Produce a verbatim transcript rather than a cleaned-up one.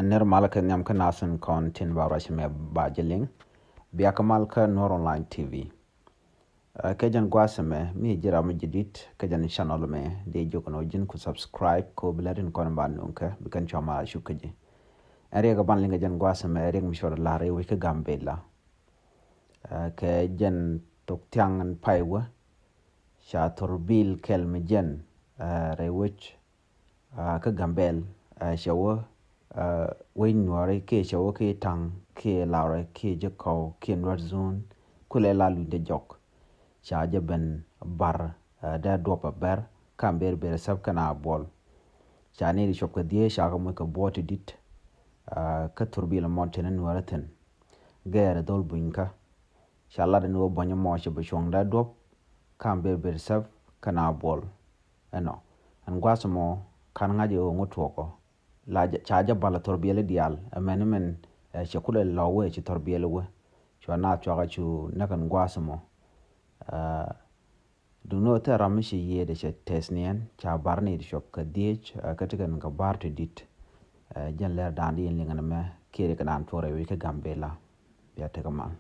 Nir mal kɛ nhiam kä nasin kɔn tin ba ruac mɛ ba jɛ liŋ. Bia kɛ mal kä Nuɔr Online T V. Ɛ, kɛ jɛn gua̱a̱th mɛ mi ji̱ ram mi ji̱ dit kɛ jɛn channel mɛ di jiök nɔ ji̱n ku subscribe ko bi lɛ rin kɔn ba nuŋ kɛ bi kɛn cua ma cuk kä ji̱. Ɛn riɛk ban liŋ kɛ jɛn gua̱a̱th mɛ riɛk mi cuɔt lar i̱ wec kä Gambela. Ɛ, kɛ jɛn thok thiaŋ ɛn pay wä ca thor bil kɛl mi jɛn, ɛ, rɛy wec, ɛ, kä Gambel, ɛ, cɛ wä, ɛ, wec Nuɔri kiɛ cɛ wä kiɛ Taŋ kiɛ Lawrɛ kiɛ Jekɔw kiɛ Nuɔr Zon kulɛ la luny dee jɔk. Ca jɛ ben bar, ɛ, dee duɔp a bɛr kam ber ber sɛp kɛn a buɔl. Ca ni di cuɔp kɛ dhieec ca kɛ muc kɛ buɔt ti dit, ɛ, kä thor bil mɔn tin Nuɔri thin. Gɛɛr dhol bunykä. Ca lat ni wä buɔny mɔ cɛ bi cuɔ̱ŋ dee duɔp kam ber ber sɛp kɛn a buɔl. Ɛnɔ ɛn gua̱a̱th mɔ kan ŋa̱c ɛ ɣöö ŋut tuɔɔkɔ la ca jɛ bal thor biɛli diaal ɛmɛn mɛn, ɛ, cɛ kulɛ lɔ wee ci thor biɛli wee. Cua naath cuakä cu näk ɛn gua̱a̱th mɔ. Ɛ, duŋni wä thil ram mi ci yiëëdɛ cɛ tɛth niɛn ca bar ni ti cuɔp kɛ dhieec, ɛ, kä ti kɛn kɛ bar ti dit. Ɛ, jɛn lɛr da̱a̱n di yɛn liŋ ɛn mɛ kiɛ ri kɛ naan tuɔrɛ wi̱c kä Gambela. Bia tekɛ mal.